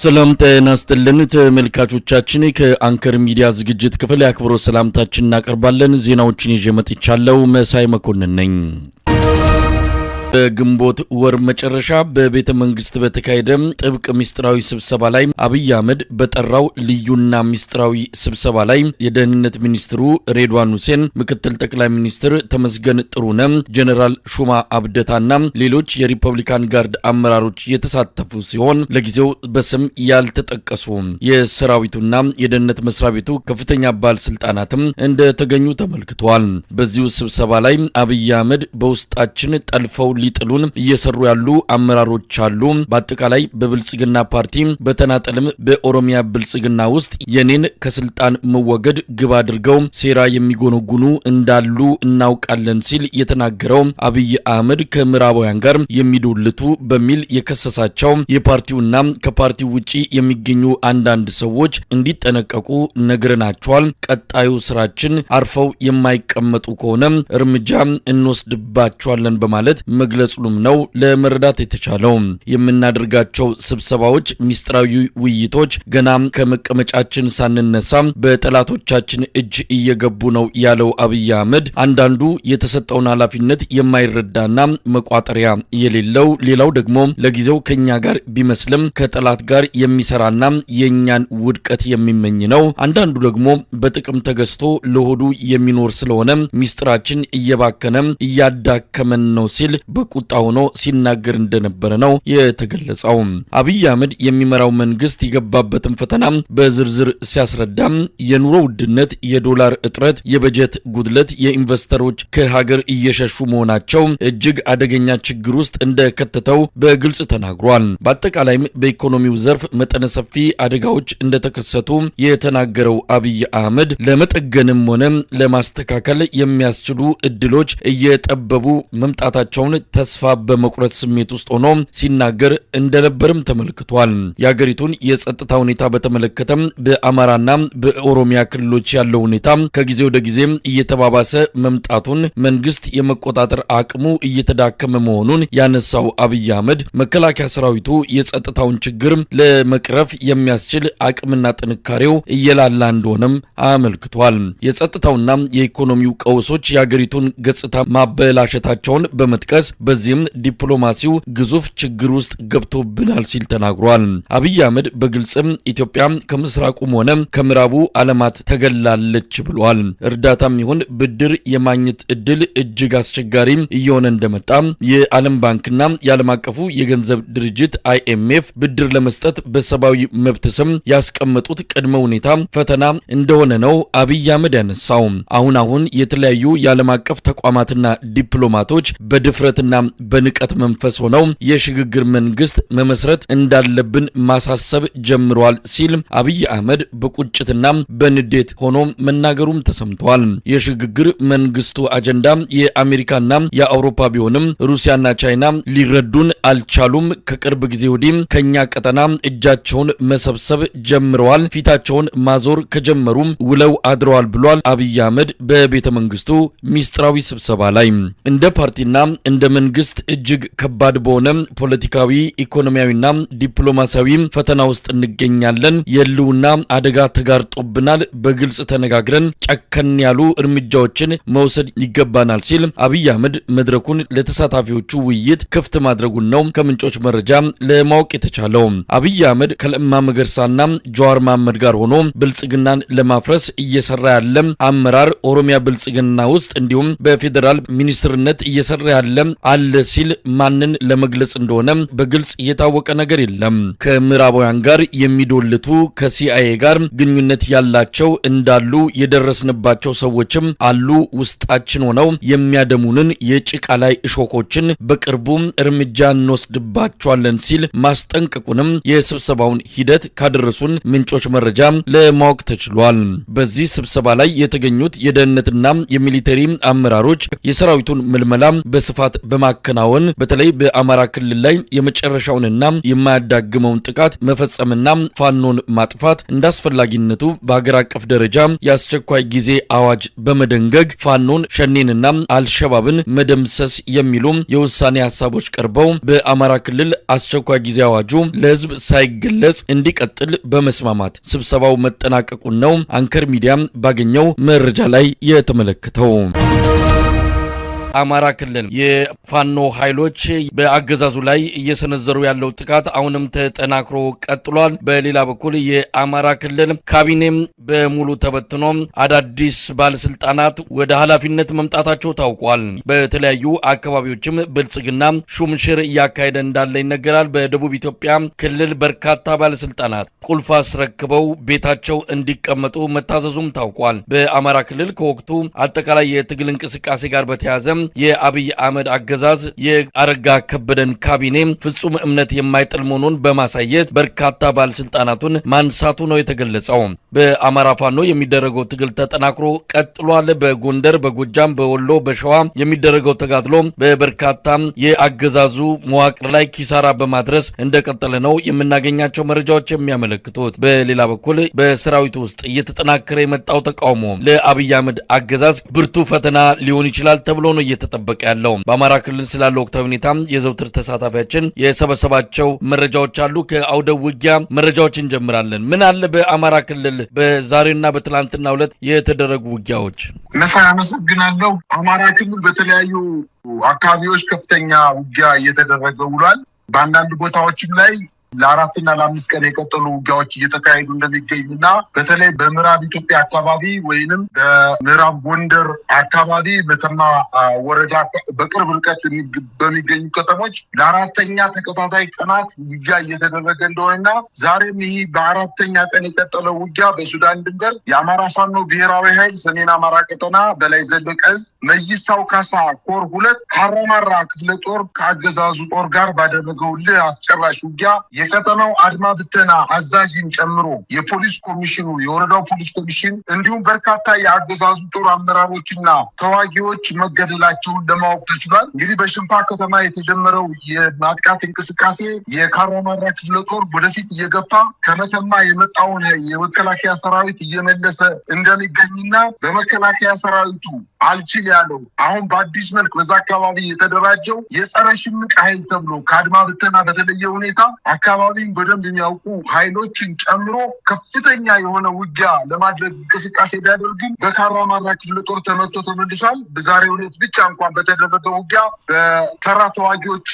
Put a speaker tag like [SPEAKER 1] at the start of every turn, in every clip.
[SPEAKER 1] ሰላም ጤና ይስጥልን ተመልካቾቻችን፣ ከአንከር ሚዲያ ዝግጅት ክፍል የአክብሮት ሰላምታችን እናቀርባለን። ዜናዎችን ይዤ መጥቻለሁ። መሳይ መኮንን ነኝ። በግንቦት ወር መጨረሻ በቤተ መንግስት በተካሄደ ጥብቅ ምስጢራዊ ስብሰባ ላይ፣ አብይ አህመድ በጠራው ልዩና ምስጢራዊ ስብሰባ ላይ የደህንነት ሚኒስትሩ ሬድዋን ሁሴን፣ ምክትል ጠቅላይ ሚኒስትር ተመስገን ጥሩነህ፣ ጀኔራል ሹማ አብደታና ሌሎች የሪፐብሊካን ጋርድ አመራሮች የተሳተፉ ሲሆን፣ ለጊዜው በስም ያልተጠቀሱ የሰራዊቱና የደህንነት መስሪያ ቤቱ ከፍተኛ ባለስልጣናትም እንደተገኙ ተመልክተዋል። በዚሁ ስብሰባ ላይ አብይ አህመድ በውስጣችን ጠልፈው ሊጥሉን እየሰሩ ያሉ አመራሮች አሉ። በአጠቃላይ በብልጽግና ፓርቲ፣ በተናጠልም በኦሮሚያ ብልጽግና ውስጥ የኔን ከስልጣን መወገድ ግብ አድርገው ሴራ የሚጎነጉኑ እንዳሉ እናውቃለን ሲል የተናገረው አብይ አህመድ፣ ከምዕራባውያን ጋር የሚዶልቱ በሚል የከሰሳቸው የፓርቲውና ከፓርቲው ውጪ የሚገኙ አንዳንድ ሰዎች እንዲጠነቀቁ ነግረናቸዋል። ቀጣዩ ስራችን አርፈው የማይቀመጡ ከሆነ እርምጃ እንወስድባቸዋለን በማለት መግለጹንም ነው ለመረዳት የተቻለው። የምናደርጋቸው ስብሰባዎች፣ ሚስጥራዊ ውይይቶች ገና ከመቀመጫችን ሳንነሳ በጠላቶቻችን እጅ እየገቡ ነው ያለው አብይ አህመድ፣ አንዳንዱ የተሰጠውን ኃላፊነት የማይረዳና መቋጠሪያ የሌለው፣ ሌላው ደግሞ ለጊዜው ከኛ ጋር ቢመስልም ከጠላት ጋር የሚሰራና የእኛን ውድቀት የሚመኝ ነው። አንዳንዱ ደግሞ በጥቅም ተገዝቶ ለሆዱ የሚኖር ስለሆነ ሚስጥራችን እየባከነ እያዳከመን ነው ሲል በቁጣ ሆኖ ሲናገር እንደነበረ ነው የተገለጸው። አብይ አህመድ የሚመራው መንግስት የገባበትን ፈተና በዝርዝር ሲያስረዳም፣ የኑሮ ውድነት፣ የዶላር እጥረት፣ የበጀት ጉድለት፣ የኢንቨስተሮች ከሀገር እየሸሹ መሆናቸው እጅግ አደገኛ ችግር ውስጥ እንደከተተው በግልጽ ተናግሯል። በአጠቃላይም በኢኮኖሚው ዘርፍ መጠነ ሰፊ አደጋዎች እንደተከሰቱ የተናገረው አብይ አህመድ፣ ለመጠገንም ሆነ ለማስተካከል የሚያስችሉ እድሎች እየጠበቡ መምጣታቸውን ተስፋ በመቁረጥ ስሜት ውስጥ ሆኖ ሲናገር እንደነበርም ተመልክቷል። የሀገሪቱን የጸጥታ ሁኔታ በተመለከተም፣ በአማራና በኦሮሚያ ክልሎች ያለው ሁኔታ ከጊዜ ወደ ጊዜ እየተባባሰ መምጣቱን፣ መንግስት የመቆጣጠር አቅሙ እየተዳከመ መሆኑን ያነሳው አብይ አህመድ፣ መከላከያ ሰራዊቱ የጸጥታውን ችግር ለመቅረፍ የሚያስችል አቅምና ጥንካሬው እየላላ እንደሆነም አመልክቷል። የጸጥታውና የኢኮኖሚው ቀውሶች የሀገሪቱን ገጽታ ማበላሸታቸውን በመጥቀስ፣ በዚህም ዲፕሎማሲው ግዙፍ ችግር ውስጥ ገብቶብናል ሲል ተናግሯል። አብይ አህመድ በግልጽም ኢትዮጵያ ከምስራቁም ሆነ ከምዕራቡ ዓለማት ተገላለች ብሏል። እርዳታም ይሁን ብድር የማግኘት እድል እጅግ አስቸጋሪ እየሆነ እንደመጣ፣ የዓለም ባንክና የዓለም አቀፉ የገንዘብ ድርጅት አይኤምኤፍ ብድር ለመስጠት በሰብአዊ መብት ስም ያስቀመጡት ቅድመ ሁኔታ ፈተና እንደሆነ ነው አብይ አህመድ ያነሳው። አሁን አሁን የተለያዩ የዓለም አቀፍ ተቋማትና ዲፕሎማቶች በድፍረትና በንቀት መንፈስ ሆነው የሽግግር መንግስት መመስረት እንዳለብን ማሳሰብ ጀምረዋል ሲል አብይ አህመድ በቁጭትና በንዴት ሆኖ መናገሩም ተሰምቷል። የሽግግር መንግስቱ አጀንዳ የአሜሪካና የአውሮፓ ቢሆንም ሩሲያና ቻይና ሊረዱን አልቻሉም። ከቅርብ ጊዜ ወዲህ ከኛ ቀጠና እጃቸውን መሰብሰብ ጀምረዋል። ፊታቸውን ማዞር ከጀመሩም ውለው አድረዋል ብሏል አብይ አህመድ በቤተ መንግስቱ ሚስጥራዊ ስብሰባ ላይ። እንደ ፓርቲና እንደ መንግስት እጅግ ከባድ በሆነ ፖለቲካዊ፣ ኢኮኖሚያዊና ዲፕሎማሲያዊ ፈተና ውስጥ እንገኛለን። የህልውና አደጋ ተጋርጦብናል። በግልጽ ተነጋግረን ጨከን ያሉ እርምጃዎችን መውሰድ ይገባናል ሲል አብይ አህመድ መድረኩን ለተሳታፊዎቹ ውይይት ክፍት ማድረጉን ነው ከምንጮች መረጃ ለማወቅ የተቻለው። አብይ አህመድ ከለማ መገርሳና ጀዋር መሐመድ ጋር ሆኖ ብልጽግናን ለማፍረስ እየሰራ ያለ አመራር ኦሮሚያ ብልጽግና ውስጥ እንዲሁም በፌዴራል ሚኒስትርነት እየሰራ ያለ አለ ሲል ማንን ለመግለጽ እንደሆነ በግልጽ የታወቀ ነገር የለም። ከምዕራባውያን ጋር የሚዶልቱ፣ ከሲአይኤ ጋር ግንኙነት ያላቸው እንዳሉ የደረስንባቸው ሰዎችም አሉ። ውስጣችን ሆነው የሚያደሙንን የጭቃ ላይ እሾኮችን በቅርቡ እርምጃ እንወስድባቸዋለን ሲል ማስጠንቀቁንም የስብሰባውን ሂደት ካደረሱን ምንጮች መረጃ ለማወቅ ተችሏል። በዚህ ስብሰባ ላይ የተገኙት የደህንነትና የ military አመራሮች የሰራዊቱን ምልመላ በስፋት በመቀጠሉ በማከናወን በተለይ በአማራ ክልል ላይ የመጨረሻውንና የማያዳግመውን ጥቃት መፈጸምና ፋኖን ማጥፋት፣ እንዳስፈላጊነቱ በሀገር አቀፍ ደረጃ የአስቸኳይ ጊዜ አዋጅ በመደንገግ ፋኖን፣ ሸኔንና አልሸባብን መደምሰስ የሚሉ የውሳኔ ሀሳቦች ቀርበው በአማራ ክልል አስቸኳይ ጊዜ አዋጁ ለሕዝብ ሳይገለጽ እንዲቀጥል በመስማማት ስብሰባው መጠናቀቁን ነው አንከር ሚዲያም ባገኘው መረጃ ላይ የተመለከተው። አማራ ክልል የፋኖ ኃይሎች በአገዛዙ ላይ እየሰነዘሩ ያለው ጥቃት አሁንም ተጠናክሮ ቀጥሏል። በሌላ በኩል የአማራ ክልል ካቢኔም በሙሉ ተበትኖ አዳዲስ ባለስልጣናት ወደ ኃላፊነት መምጣታቸው ታውቋል። በተለያዩ አካባቢዎችም ብልጽግና ሹምሽር እያካሄደ እንዳለ ይነገራል። በደቡብ ኢትዮጵያ ክልል በርካታ ባለስልጣናት ቁልፍ አስረክበው ቤታቸው እንዲቀመጡ መታዘዙም ታውቋል። በአማራ ክልል ከወቅቱ አጠቃላይ የትግል እንቅስቃሴ ጋር በተያያዘ የአብይ አህመድ አገዛዝ የአረጋ ከበደን ካቢኔ ፍጹም እምነት የማይጥል መሆኑን በማሳየት በርካታ ባለስልጣናቱን ማንሳቱ ነው የተገለጸው። በአማራ ፋኖ የሚደረገው ትግል ተጠናክሮ ቀጥሏል። በጎንደር፣ በጎጃም፣ በወሎ፣ በሸዋ የሚደረገው ተጋድሎ በበርካታ የአገዛዙ መዋቅር ላይ ኪሳራ በማድረስ እንደቀጠለ ነው የምናገኛቸው መረጃዎች የሚያመለክቱት። በሌላ በኩል በሰራዊቱ ውስጥ እየተጠናከረ የመጣው ተቃውሞ ለአብይ አህመድ አገዛዝ ብርቱ ፈተና ሊሆን ይችላል ተብሎ ነው እየተጠበቀ ያለው። በአማራ ክልል ስላለው ወቅታዊ ሁኔታ የዘውትር ተሳታፊያችን የሰበሰባቸው መረጃዎች አሉ። ከአውደ ውጊያ መረጃዎች እንጀምራለን። ምን አለ በአማራ ክልል በዛሬና በትላንትናው ዕለት የተደረጉ ውጊያዎች?
[SPEAKER 2] መሳይ፣ አመሰግናለሁ። አማራ ክልል በተለያዩ አካባቢዎች ከፍተኛ ውጊያ እየተደረገ ውሏል። በአንዳንድ ቦታዎችም ላይ ለ4ና ለ5 ቀን የቀጠሉ ውጊያዎች እየተካሄዱ እንደሚገኙና በተለይ በምዕራብ ኢትዮጵያ አካባቢ ወይንም በምዕራብ ጎንደር አካባቢ መተማ ወረዳ በቅርብ ርቀት በሚገኙ ከተሞች ለአራተኛ ተከታታይ ቀናት ውጊያ እየተደረገ እንደሆነና ዛሬም ይህ በአራተኛ ቀን የቀጠለው ውጊያ በሱዳን ድንበር የአማራ ፋኖ ብሔራዊ ኃይል ሰሜን አማራ ቀጠና በላይ ዘለቀ ዕዝ መይሳው ካሳ ኮር 2 ካራማራ ክፍለ ጦር ከአገዛዙ ጦር ጋር ባደረገው እልህ አስጨራሽ ውጊያ የቀጠናው አድማ ብተና አዛዥን ጨምሮ የፖሊስ ኮሚሽኑ፣ የወረዳው ፖሊስ ኮሚሽን እንዲሁም በርካታ የአገዛዙ ጦር አመራሮችና ተዋጊዎች መገደላቸውን ለማወቅ ተችሏል። እንግዲህ በሽንፋ ከተማ የተጀመረው የማጥቃት እንቅስቃሴ የካራማራ ክፍለ ጦር ወደፊት እየገፋ ከመተማ የመጣውን የመከላከያ ሰራዊት እየመለሰ እንደሚገኝና በመከላከያ ሰራዊቱ አልችል ያለው አሁን በአዲስ መልክ በዛ አካባቢ የተደራጀው የጸረ ሽምቅ ኃይል ተብሎ ከአድማ ብተና በተለየ ሁኔታ አካባቢውን በደንብ የሚያውቁ ኃይሎችን ጨምሮ ከፍተኛ የሆነ ውጊያ ለማድረግ እንቅስቃሴ ቢያደርግም በካራማራ ክፍለ ጦር ተመቶ ተመልሷል። በዛሬው ዕለት ብቻ እንኳን በተደረገ ውጊያ በተራ ተዋጊዎች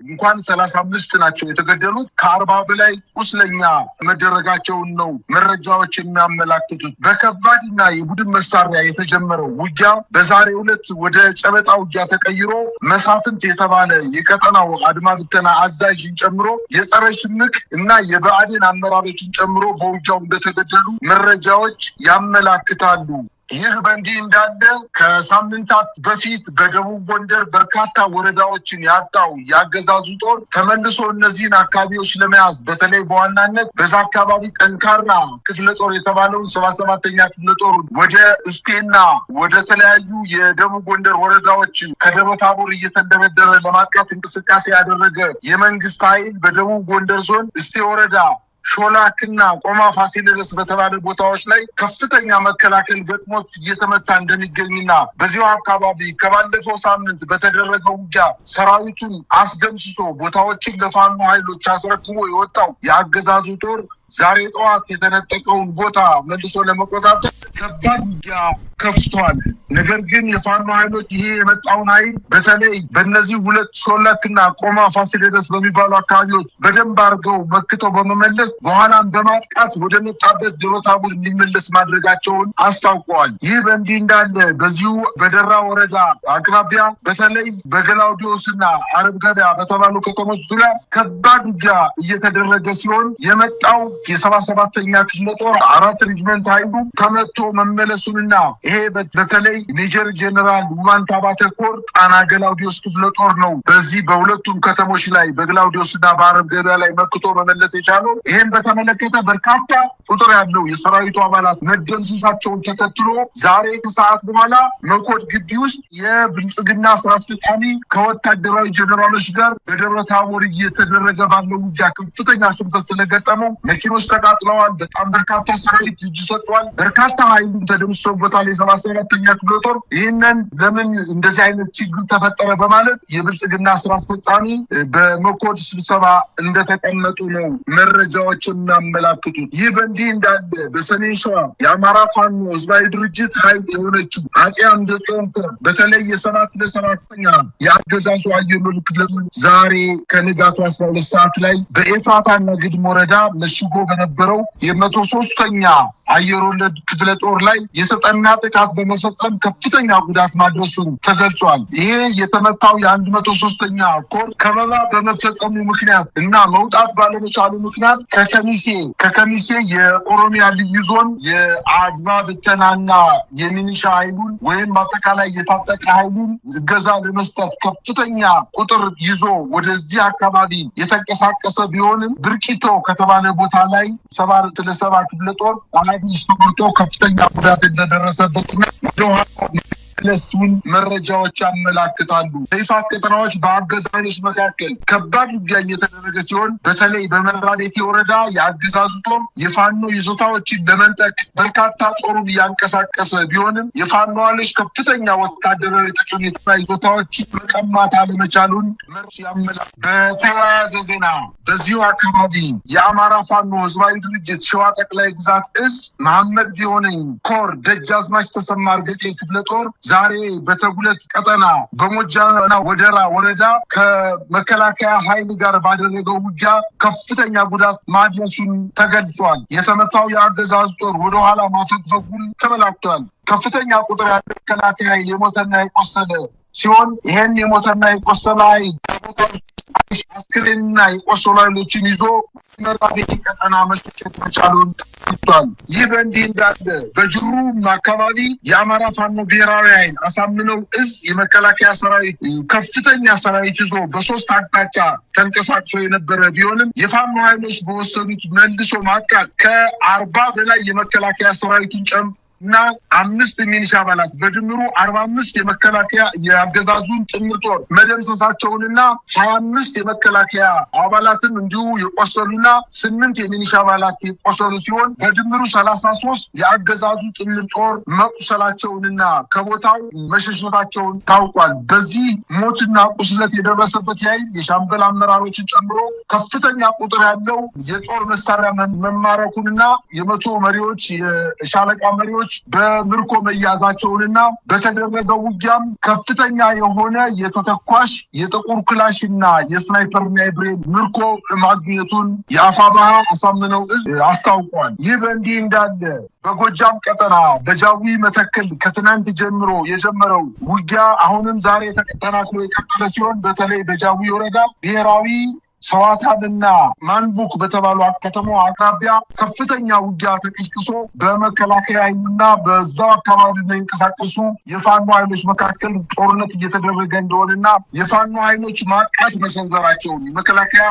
[SPEAKER 2] እንኳን 35 ናቸው የተገደሉት፣ ከ40 በላይ ቁስለኛ መደረጋቸውን ነው መረጃዎች የሚያመላክቱት። በከባድና የቡድን መሳሪያ የተጀመረው ውጊያ በዛሬው ዕለት ወደ ጨበጣ ውጊያ ተቀይሮ መሳፍንት የተባለ የቀጠናው አድማ ብተና አዛዥን ጨምሮ የጸረ ሽምቅ እና የብአዴን አመራሮችን ጨምሮ በውጊያው እንደተገደሉ መረጃዎች ያመላክታሉ። ይህ በእንዲህ እንዳለ ከሳምንታት በፊት በደቡብ ጎንደር በርካታ ወረዳዎችን ያጣው ያገዛዙ ጦር ተመልሶ እነዚህን አካባቢዎች ለመያዝ በተለይ በዋናነት በዛ አካባቢ ጠንካራ ክፍለ ጦር የተባለውን 77ኛ ክፍለ ጦር ወደ እስቴና ወደ ተለያዩ የደቡብ ጎንደር ወረዳዎች ከደብረ ታቦር እየተንደረደረ ለማጥቃት እንቅስቃሴ ያደረገ የመንግስት ኃይል በደቡብ ጎንደር ዞን እስቴ ወረዳ ሾላክና ቆማ ፋሲለደስ በተባለ ቦታዎች ላይ ከፍተኛ መከላከል ገጥሞት እየተመታ እንደሚገኝና በዚሁ አካባቢ ከባለፈው ሳምንት በተደረገው ውጊያ ሰራዊቱን አስደምስሶ ቦታዎችን ለፋኖ ኃይሎች አስረክቦ የወጣው የአገዛዙ ጦር ዛሬ ጠዋት የተነጠቀውን ቦታ መልሶ ለመቆጣጠር ከባድ ውጊያ ከፍቷል። ነገር ግን የፋኖ ኃይሎች ይሄ የመጣውን ኃይል በተለይ በእነዚህ ሁለት ሾለክና ቆማ ፋሲለደስ በሚባሉ አካባቢዎች በደንብ አድርገው መክተው በመመለስ በኋላም በማጥቃት ወደ መጣበት ደብረ ታቦር እንዲመለስ ማድረጋቸውን አስታውቀዋል። ይህ በእንዲህ እንዳለ በዚሁ በደራ ወረዳ አቅራቢያ በተለይ በገላውዲዮስና አረብ ገበያ በተባሉ ከተሞች ዙሪያ ከባድ ውጊያ እየተደረገ ሲሆን የመጣው የ77ኛ ክፍለ ጦር 4 ሬጅመንት ኃይሉ ተመቶ መመለሱንና ይሄ በተለይ ሜጀር ጀነራል ውባንተ አባተ ኮር ጣና ገላውዲዮስ ክፍለ ጦር ነው በዚህ በሁለቱም ከተሞች ላይ በግላውዲዮስና በአረብ ገበያ ላይ መክቶ መመለስ የቻለው። ይሄን በተመለከተ በርካታ ቁጥር ያለው የሰራዊቱ አባላት መደምሰሳቸውን ተከትሎ ዛሬ ከሰዓት በኋላ መኮድ ግቢ ውስጥ የብልጽግና ስራ አስፈጻሚ ከወታደራዊ ጀነራሎች ጋር በደብረ ታቦር እየተደረገ ባለው ውጊያ ከፍተኛ ሽንፈት ስለገጠመው መኪኖች ተቃጥለዋል። በጣም በርካታ ሰራዊት እጅ ሰጥቷል። በርካታ ኃይሉም ተደምስሶበታል። የ77ኛ ክፍለ ጦር ይህንን ለምን እንደዚህ አይነት ችግር ተፈጠረ በማለት የብልጽግና ስራ አስፈጻሚ በመኮድ ስብሰባ እንደተቀመጡ ነው መረጃዎች የሚያመላክቱት። ይህ በእንዲህ እንዳለ በሰሜን ሸዋ የአማራ ፋኖ ህዝባዊ ድርጅት ኃይል የሆነችው አፄ አምደ ጽዮን ኮር በተለይ የ7 ለ7ኛ የአገዛዙ አየር ወለድ ክፍለ ጦር ዛሬ ከንጋቱ 12 ሰዓት ላይ በኤፍራታና ግድም ወረዳ መሽጎ በነበረው የ103ኛ አየር ወለድ ክፍለ ጦር ላይ የተጠና ጥቃት በመፈጸም ከፍተኛ ጉዳት ማድረሱ ተገልጿል። ይሄ የተመታው የ103ኛ ኮር ከበባ በመፈጸሙ ምክንያት እና መውጣት ባለመቻሉ ምክንያት ከከሚሴ የኦሮሚያ ልዩ ዞን የአድማ ብተናና የሚኒሻ ኃይሉን ወይም አጠቃላይ የታጠቀ ኃይሉን እገዛ ለመስጠት ከፍተኛ ቁጥር ይዞ ወደዚህ አካባቢ የተንቀሳቀሰ ቢሆንም ብርቂቶ ከተባለ ቦታ ላይ 7 ለ7 ክፍለ ጦር ተቆርጦ ከፍተኛ ጉዳት እንደደረሰበትና ወደኋላ መለሱን መረጃዎች ያመላክታሉ። በይፋት ቀጠናዎች በአገዛዙ ኃይሎች መካከል ከባድ ውጊያ እየተደረገ ሲሆን በተለይ በመራቤቴ ወረዳ የአገዛዙ ጦር የፋኖ ይዞታዎችን ለመንጠቅ በርካታ ጦሩን እያንቀሳቀሰ ቢሆንም የፋኖ ኃይሎች ከፍተኛ ወታደራዊ ጠቀሜታ ይዞታዎችን መቀማት አለመቻሉን ያመላክታል። በተያያዘ ዜና በዚሁ አካባቢ የአማራ ፋኖ ህዝባዊ ድርጅት ሸዋ ጠቅላይ ግዛት እዝ መሐመድ ቢሆነኝ ኮር ደጃዝማች ተሰማ እርገጤ ክፍለ ጦር ዛሬ በተጉለት ቀጠና በሞጃና ወደራ ወረዳ ከመከላከያ ኃይል ጋር ባደረገው ውጊያ ከፍተኛ ጉዳት ማድረሱን ተገልጿል። የተመታው የአገዛዙ ጦር ወደኋላ ማፈግፈጉን ተመላክቷል። ከፍተኛ ቁጥር ያለው መከላከያ ኃይል የሞተና የቆሰለ ሲሆን ይሄን የሞተና የቆሰለ ኃይል አስክሬንና የቆሰሉ ኃይሎችን ይዞ መራቤቴ ቀጠና መሸሸት መቻሉን ተገልጿል። ይህ በእንዲህ እንዳለ በጅሩ አካባቢ የአማራ ፋኖ ብሔራዊ ኃይል አሳምነው እዝ የመከላከያ ሰራዊት ከፍተኛ ሰራዊት ይዞ በ3 አቅጣጫ ተንቀሳቅሶ የነበረ ቢሆንም የፋኖ ኃይሎች በወሰዱት መልሶ ማጥቃት ከ40 በላይ የመከላከያ ሰራዊትን ጨምሮ እና 5 ሚሊሻ አባላት በድምሩ 45 የመከላከያ የአገዛዙን ጥምር ጦር መደምሰሳቸውንና 25 የመከላከያ አባላትም እንዲሁ የቆሰሉና 8 የሚሊሻ አባላት የቆሰሉ ሲሆን በድምሩ 33 የአገዛዙ ጥምር ጦር መቁሰላቸውንና ከቦታው መሸሸታቸውን ታውቋል። በዚህ ሞትና ቁስለት የደረሰበት ያይ የሻምበል አመራሮችን ጨምሮ ከፍተኛ ቁጥር ያለው የጦር መሳሪያ መማረኩንና የመቶ መሪዎች የሻለቃ መሪዎች በምርኮ መያዛቸውንና በተደረገው ውጊያም ከፍተኛ የሆነ የተተኳሽ የጥቁር ክላሽና የስናይፐርና የብሬን ምርኮ ማግኘቱን የአፋብኃ አሳምነው እዝ አስታውቋል። ይህ በእንዲህ እንዳለ በጎጃም ቀጠና በጃዊ መተከል ከትናንት ጀምሮ የጀመረው ውጊያ አሁንም ዛሬ ተጠናክሮ የቀጠለ ሲሆን በተለይ በጃዊ ወረዳ ብሔራዊ ሰዋታንና ማንቡክ በተባሉ ከተማዋ አቅራቢያ ከፍተኛ ውጊያ ተቀስቅሶ በመከላከያ ኃይሉና በዛው አካባቢ በሚንቀሳቀሱ የፋኖ ኃይሎች መካከል ጦርነት እየተደረገ እንደሆነና የፋኖ ኃይሎች ማጥቃት መሰንዘራቸውን የመከላከያ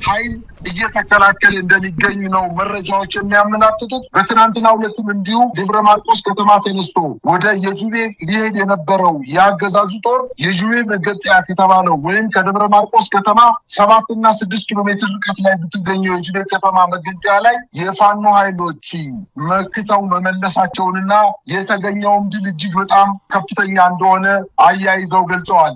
[SPEAKER 2] ኃይል እየተከላከለ እንደሚገኝ ነው መረጃዎች የሚያመላክቱት። በትናንትናው ዕለትም እንዲሁ ደብረ ማርቆስ ከተማ ተነስቶ ወደ የጁቤ ሊሄድ የነበረው የአገዛዙ ጦር የጁቤ መገንጠያ ከተባለው ወይም ከደብረ ማርቆስ ከተማ 7 እና 6 ኪሎ ሜትር ርቀት ላይ ብትገኘው የጁቤ ከተማ መገንጠያ ላይ የፋኖ ኃይሎች መክተው መመለሳቸውንና የተገኘውም ድል እጅግ በጣም ከፍተኛ እንደሆነ አያይዘው ገልጸዋል።